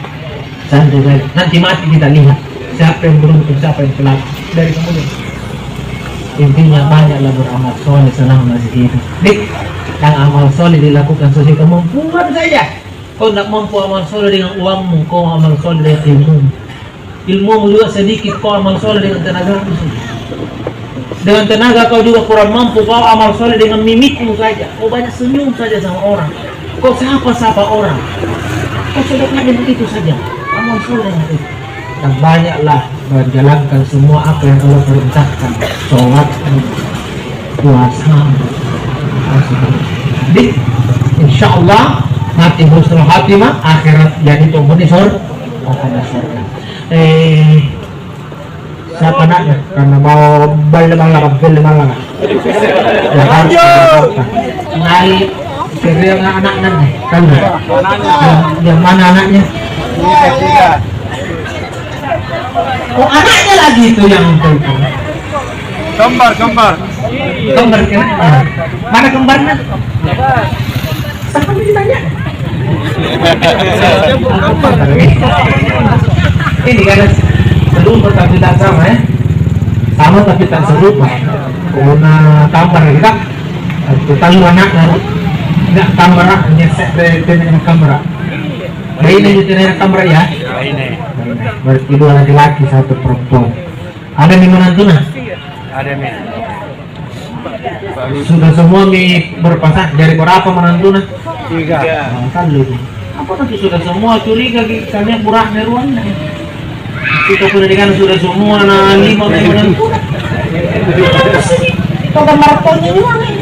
Santai saja. Nanti mati kita lihat siapa yang beruntung, siapa yang celaka. Dari kemudian. Intinya banyaklah beramal soleh selama masih hidup. Dik, yang amal soleh dilakukan sesuai kemampuan saja. Kau tidak mampu amal soleh dengan uangmu, kau amal soleh dengan ilmumu. Ilmumu juga sedikit, kau amal soleh dengan tenagamu saja. Dengan tenaga kau juga kurang mampu, kau amal soleh dengan mimikmu saja. Kau banyak senyum saja sama orang. Kau sapa-sapa orang. Kau sedekah dengan itu saja. Amal soleh dengan itu. Dan banyaklah menjalankan semua apa yang Allah perintahkan. Sholat, puasa. Jadi, insya Allah, mati husnul khatimah, akhirat jadi penghuni sur-, penghuni surga. Eh, siapa anaknya? Karena mau balik malam, balik malam. Jakarta, Jakarta. Nai, serius anaknya nih, kan? Yang, yang mana anaknya? Oh, anaknya lagi itu yang itu. Kembar, kembar. Kembar, kan? Mana kembarnya? Siapa yang ditanya? Ini kan serupa tapi tak sama, ya. Sama tapi tak serupa. Pokoknya kembar kita. Itu tahu anaknya. Enggak kembar, hanya sekre kembar. Nah, ini di kembar ya. Berarti dua laki-laki, satu perempuan. Ada nih menantuna? Ada nih. Sudah semua mi berpasangan, dari berapa menantuna? Tiga. Nah, kan lu. Apa nanti sudah semua curiga ki, kami kurang ruanna. Kita sudah dengan sudah semua, nah, lima mi menantuna. Kau kan maratonnya juga nih.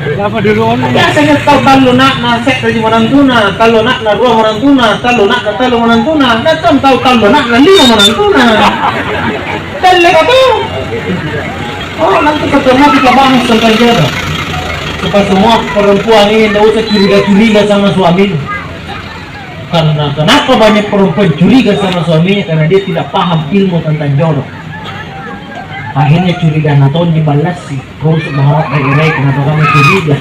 Kenapa dulu on? Biasanya tau tallu ana'na se're ji manantuna, tallu ana'na rua manantuna, tallu ana'na tallu manantuna, na tong tau tallu ana'na lima manantuna. Telle ka tong. Oh, nanti ketemu kita bahas tentang jodoh. Supaya semua perempuan ini ndak usah curiga-curiga sama suaminya. Karena kenapa banyak perempuan curiga sama suaminya? Karena dia tidak paham ilmu tentang jodoh. Akhirnya curiga na tonji ballasi. Kau sebab rai-rai kenapa kamu curiga?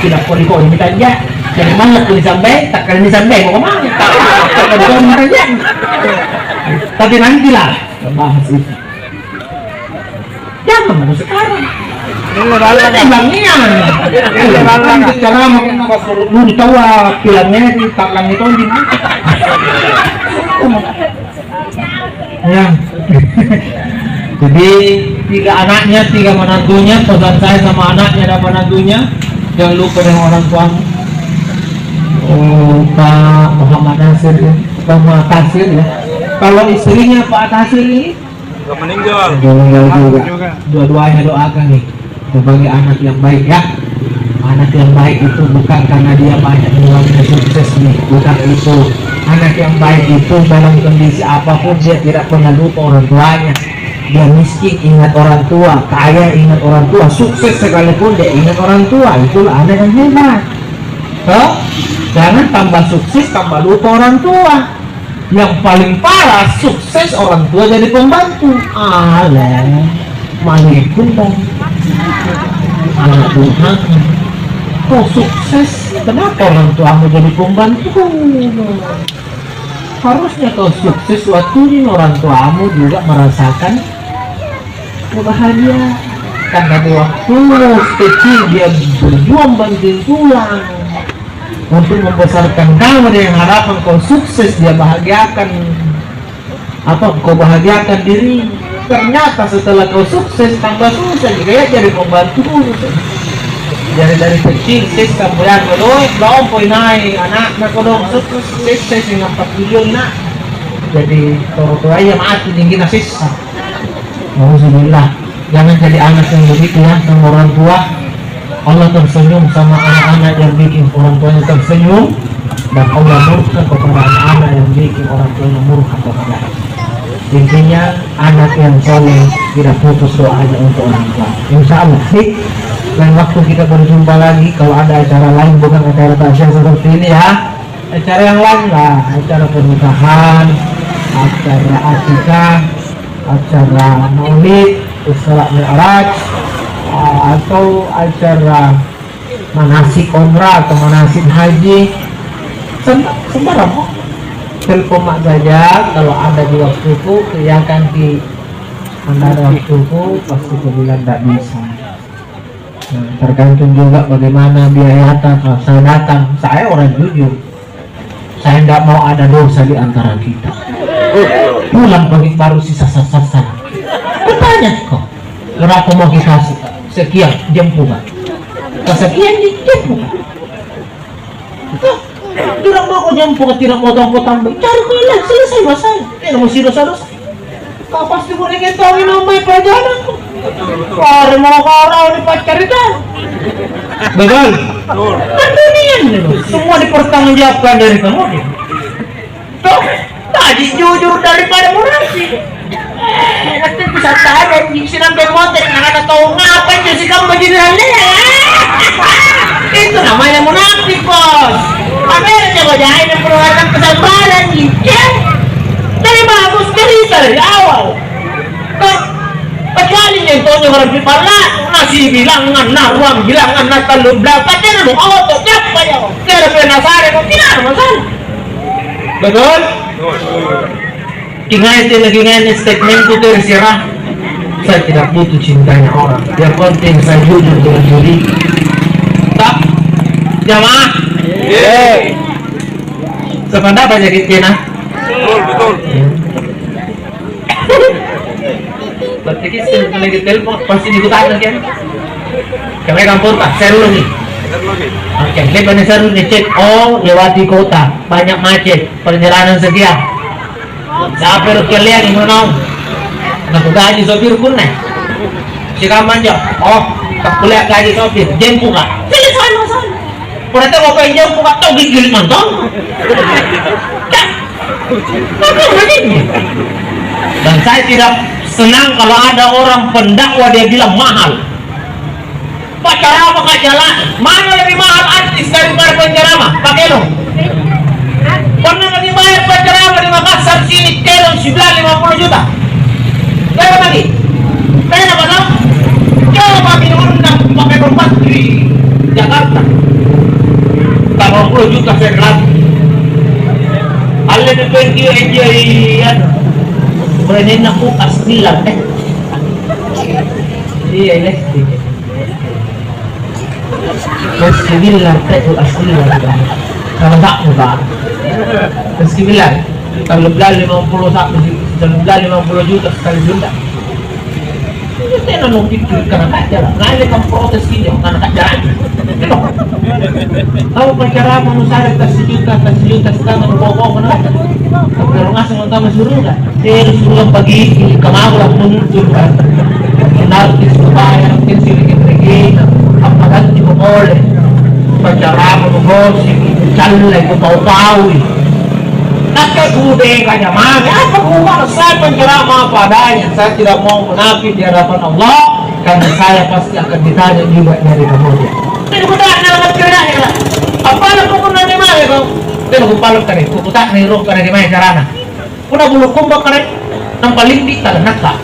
Tidak perlu kau ini tanya. Jadi mana kau disambai? Tak kali disambai mau kemana? Tak kali kau ini tanya. Tapi nantilah bahas itu. Jangan mau sekarang. Ini balla. Ini balla. Ini balla. Ini cara makin apa suruh dulu tawa pilangnya di tak langit tonji. Ya. Jadi tiga anaknya, tiga menantunya, pesan saya sama anaknya dan menantunya, jangan lupa dengan orang tuamu. Oh, Pak Muhammad Nasir ya, Pak Muhammad Tasir ya. Kalau istrinya Pak Tasir ini? Sudah meninggal. Sudah meninggal juga. Juga. Dua-duanya doakan nih. Sebagai anak yang baik ya. Anak yang baik itu bukan karena dia banyak uangnya sukses nih, bukan itu. Anak yang baik itu dalam kondisi apapun dia tidak pernah lupa orang tuanya. Dia miskin ingat orang tua, kaya ingat orang tua, sukses sekalipun dia ingat orang tua. Itulah anak yang hebat. Toh? Jangan tambah sukses tambah lupa orang tua. Yang paling parah, sukses orang tua jadi pembantu. Ale, maling kundang. Anak durhaka. Kau sukses, kenapa orang tuamu jadi pembantu? Harusnya kau sukses waktu ini orang tuamu juga merasakan kebahagiaan. Karena dia waktu kecil dia berjuang banting tulang untuk membesarkan kamu dengan harapan kau sukses, dia bahagiakan apa kau bahagiakan diri. Ternyata setelah kau sukses tambah susah juga ya jadi pembantu. Jadi dari kecil sukses sampai doe, lompoi naik anakna kodong sukses, sukses dengan empat tujuan nak. Jadi orang tua iya mati tinggi nasissa. Alhamdulillah. Jangan jadi anak yang begitu ya sama orang tua. Allah tersenyum sama anak-anak yang bikin orang tuanya tersenyum, dan Allah murka kepada anak-anak yang bikin orang tuanya murka kepada. Intinya anak yang soleh tidak putus doanya untuk orang tua. Insya Allah, Dik, lain waktu kita berjumpa lagi kalau ada acara lain bukan acara takziah seperti ini ya. Acara yang lain lah, acara pernikahan, acara akikah, acara maulid, Isra Mi'raj, ah, atau acara manasik umrah atau manasik haji. Sem-, sembarang kok. Telepon mak saja kalau ada di waktuku, kerjakan di anda ada waktuku, pasti aku bilang tidak bisa. Nah, tergantung juga bagaimana biayata kalau saya datang. Saya orang jujur. Saya nggak mau ada dosa di antara kita. Pulang pagi baru sisa-sasa. Kutanya kok, berapa mau kita sekian jempungan? Sekian di jempungan. Tidak mau kau jempungan, tidak mau tahu kau tambah. Cari kau lah, selesai masalah. Tidak mau si dosa-dosa. Kau pasti boleh ketahui namanya pajanganku. Pare mau kau rau di paccaritang. Betul. Kan dunia ini, semua dipertanggungjawabkan dari kamu. Toh, baji jujur daripada munafik. Eh, nanti bisa tahu, sinampe motor, anak-anak tahu ngapa, jadi kamu jadi aneh. Itu namanya munafik, Bos. Apa yang coba jahit yang perlu datang kesabaran, ya? Dari bagus cerita dari awal. Kok kecuali nyentonya orang di pala, nasi bilangan, na ruang bilangan, na tallu belas, katanya mau otot, siapa ya? Tiada penasaran, tidak ada masalah. Betul? Ingat lagi, ingat statementku, terserah. Saya tidak butuh cintanya orang. Yang penting saya jujur dengan diri. Tak? Jamaah? Sependapat jadi kena? Betul, betul. Berarti kita lagi telepon, pasti dikutanya kan? Kami kampung tak, saya dulu nih. Oke, dia pada seru nih, cek. Oh, lewati kota, banyak macet, perjalanan sekian. Siapa yang kalian yang mau? Nah, aku gaji sopir pun nih. Si kamu aja. Oh, tak kuliah gaji sopir, jemput lah. Sini sana sana. Pernah tahu apa yang jemput? Tahu gigil mantong. Dan saya tidak senang kalau ada orang pendakwah dia bilang mahal. Pacarama ka jalan, mana lebih mahal artis daripada pencerama? Pakai dong. Pernah lagi bayar pencerama di Makassar sini, kelong sembilan lima puluh juta. Berapa lagi? Berapa, no? Coba diundang pakai tempat di Jakarta. Delapan puluh juta per lagu. Alle di penki aja, iya. Berenena ku asli lah, eh. Iya, iya. Bismillah, tetu asli lah. Kalau tak muka. Bismillah. Kalau belah lima puluh satu, kalau belah lima puluh juta sekali Sunda. Itu tena lo pikir karena kacau. Lain kan protes ini karena kacau. Tahu pacara mau saya tas juta, tas juta setengah, mau bawa mana? Kalau ngasih mau tambah suruh kan? Terus pulang pagi, kemauan muncul kan. Nanti supaya nanti sini kita regina, apa ganti mau boleh? Pacara mau gosip, callai, pau-paui. Nakke kude kanyamang, apa kumaksa penceramah apa adanya. Saya tidak mau munafik di hadapan Allah, karena saya pasti akan ditanya juga dari kemudian. Tapi kutanya, apa nak pukul nanti mana kau? Tapi aku palak tadi, kutanya nih, roh, karena gimana carana? Punna bulu komba kare, nampa limbi talennaka.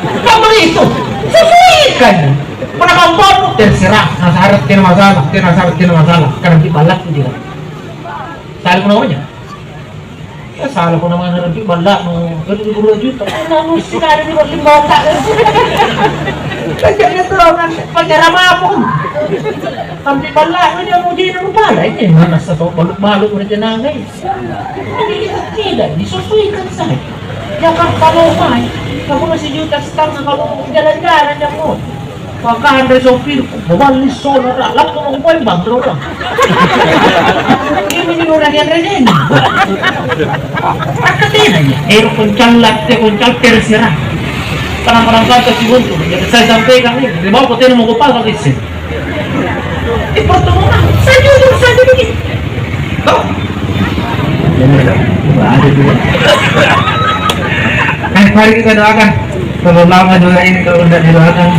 Kamu itu, sesuaikan. Punna kamu terserah, nasarek kena masalah, kena syarat kena masalah, karena di balak tu dia. Salah punna namanya. Ya salah punna namanya lebih balak no, kan dua puluh juta. Kan anu sekali di lima otak. Kan jadi terus kan pakai ramapun. Sampai balak dia mau jadi lupa lah ini. Mana satu balut-balut udah tenang, guys. Jadi kita tidak disesuaikan saja. Jakarta lo mai, kamu masih juta setengah kalau mau jalan-jalan ya mau. Maka Andre sopir, mau balik sono, lapor mau main bang, terus orang. Ini orang yang rejeki. Aku tidak ya, eh, koncal latte, koncal terserah. Kadang-kadang kata si Buntu, jadi saya sampaikan ini, di bawah kota ini mau kepala kisi. Di pertemuan, saya jujur saja begini. Toh? Ada juga. Eh, mari kita doakan. Terlalu lama juga ini kalau tidak didoakan.